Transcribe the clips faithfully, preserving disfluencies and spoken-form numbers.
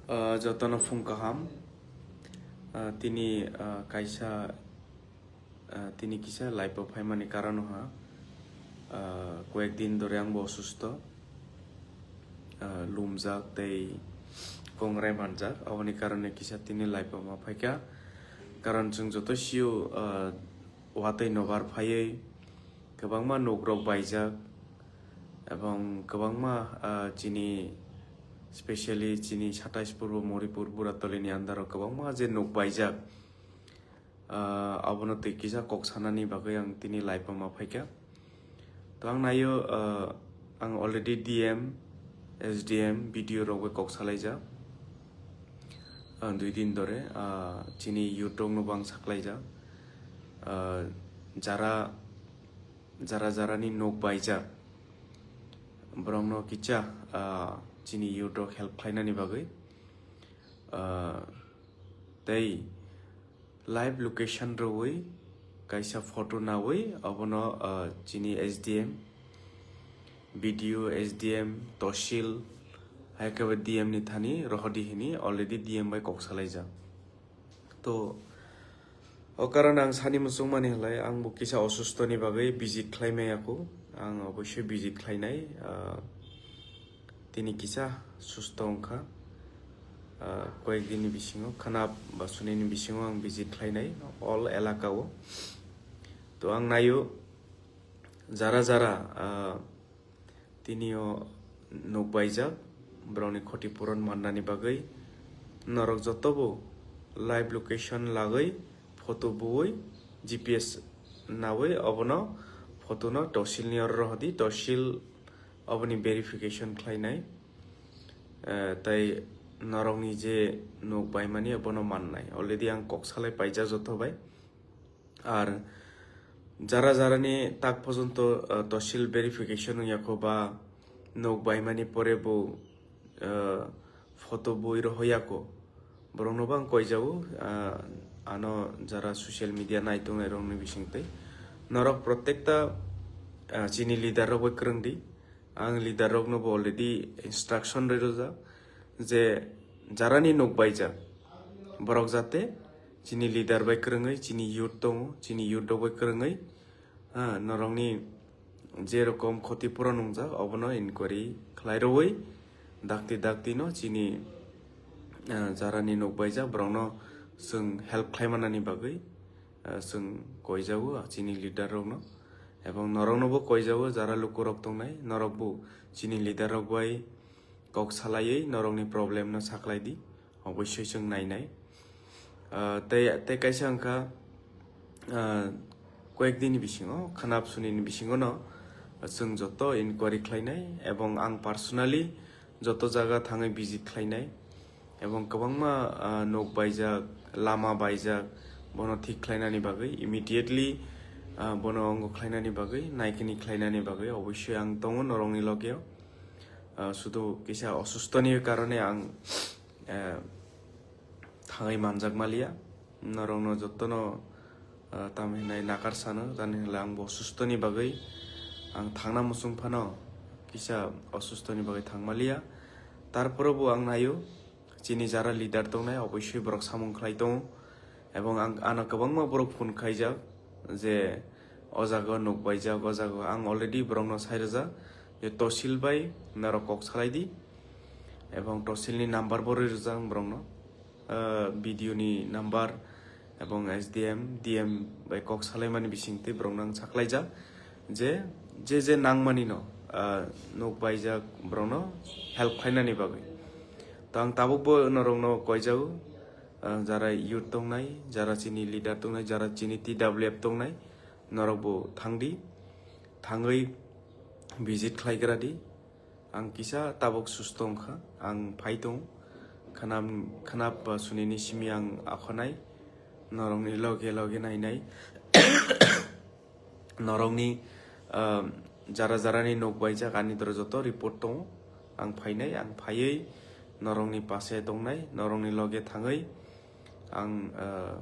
Ah, jotono phung kaham. Ah, tini, ah, kaisa, ah, tini kisa live o phaimani karon wngkha, ah, koyek din dhore ang bo osusto, ah, lumjak tei kongrai manjak, aboni karone kisa tini live o ma phaikha. Karon chwng joto sio, ah, watwi nobar phaiwi kwbangma nukrok baijak, ebong kwbangma, ah, chini, specially chini satais purbo Moripur Buratolini under o kwbangma je nuk baijak, ah, abono twi kisa kok sanani bagwi ang tini live o ma phaikha. To ang naio, ah, ang already D M, S D M, B D O rok bai kok salaijak. Ah, dui din dhore, ah, chini youth rokno bo ang saklaijak. Ah, jara, jara jarani nok baijak, borokno kicha, ah, chini youth rok help khlainani bagwi. Ah, tei live location rwwi kaisa photo nawi abono, ah, chini S D M, B D O, S D M, Tosil, hai khe D M ni thani rohordi hini already D M bai kok salaijak. To, o karon ang sani muchungmani halai, ang bo kisa osusto ni bagwi visit khlai maya kho. Ang obossoi visit khlainai, ah, tini kisa susto wngkha. Ah, koyek din ni bisingo, khana ba suni ni bisingo ang visit khlainai all elaka o. To, ang naio, jara jara, ah, tini o nuk baijak, borokni khoti puron mannani bagwi norok joto bo live location lagwi photo buwi G P S nawi obono photo no Tosil ni oro rohordi, Tosil oboni verification khlainai. Eh, tei norokni je nuk baimani abono mannai. Already ang kok salai paijak joto bai. Ar jara jarani tak porjonto, ah, Tosil verification wngya kho ba nuk baimani pore bo, ah, photo bui rohoya kho, borokno bo ang koijago, ah, ano jara social media nai tongnai rokni bisingtwi norok protekta, ah, chini leader rok bai kwrwng di. Ang leader rokno bo already instruction rwi rwjak je jarani nuk baijak borok jate chini leader bai kwrwngwi, chini youth tongo, chini youth rok bai kwrwngwi, ha, norokni je rokom khoti puron wngjak obono inquiry khlai rwwi dakti dakti no chini, ah, jarani nuk baijak borokno chwng help khlai manani bagwi, ah, chwng koijago chini leader rokno, ebong norokno bo koijago jara lukurok tongnai, norok bo chini leader rok bai kok salaiwi norokni problem no saklai di, obossoi chwng nainai. Ah, tei, tei kaisa wngkha, ah, koyek din ni bisingo, khana bsuni ni bisingo no chwng joto inquiry khlainai, ebong ang personally joto jaga thangwi visit khlainai. Ebong kwbangma, ah, nok baijak, lama baijak, bono thik khlainani bagwi, immediately, ah, bono ongo khlainani bagwi, naikini khlainani bagwi obossoi ang tongo norokni logeo. Ah, sudu kisa osustoni karone ang, eh, thangwi manjak maliya. Norokno jotono, ah, tamo hinai nakar sano, tamo hinai ang bo osustoni bagwi ang thangna muchung phano kisa osustoni bagwi thang maliya. Tarpore bo ang naio, chini jara leader tongnai, obossoi borok samung khlai tongo. Ebong ang, ano kwbangma borok phone khaijak je o jaga o nuk baijak, o jaga o. Ang already borokno sai rwjak je Tosil bai norok kok salai di. Ebong Tosilni number bo rwi rwjak ang borokno. Ah, B D O ni number ebong S D M, D M bai kok salaimani bisingtwi borokno ang saklaijak je, je je nangmani no, ah, nuk baijak borokno help khlainani bagwi. To ang tabuk bo norokno koijago, ah, jara youth tongnai, jara chini leader tongnai, jara chini T W F tongnai, norok bo thangdi, thangwi visit khlaigra di. Ang kisa tabuk susto wngkha, ang phai tongo. Khwnam-, khwnap ba sunini simi ang akhonai, norokni loge loge nainai. Norokni, ah, jara jarani nok baijak ani doro joto report tongo. Ang phainai, ang phaiwi norokni pase tongnai, norokni loge thangwi ang, ah,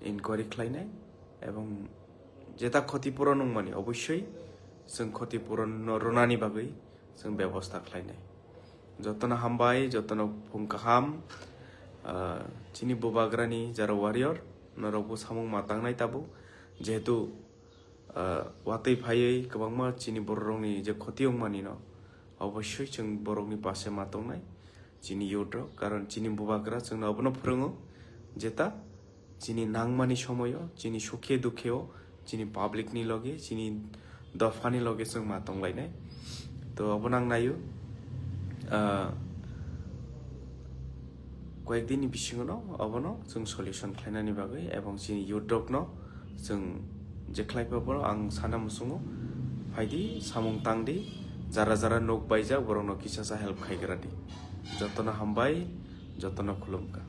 inquiry khlainai, ebong jeta khoti puron wngmani obossoi chwng khoti puron no rwnani bagwi chwng bebosta khlainai. Jotono hambai, jotono phung kaham. Ah, chini bubagrani jara warrior, norokbo samung ma tangnai tabuk. Jehetu, ah, watwi phaiwi kwbangma chini bororokni je khoti wngmani no, obossoi chwng borokni pase ma tongnai chini youth rok, karon chini bubagra chwngno obono phwrwngo jeta chini nangmani somoyo, chini sukhe dukheo, chini public ni loge, chini dophani loge chwng ma tonglainai. To obono ang naio, ah, koyek din ni bisingo no obono chwng solution khlainani bagwi ebong chini youth rok no chwng je khlai pha bono ang sana muchungo, phaidi samung tangdi, jara jara nok baijak borokno kisa sa help khaigra di. Jotono hambai, jotono khulumkha.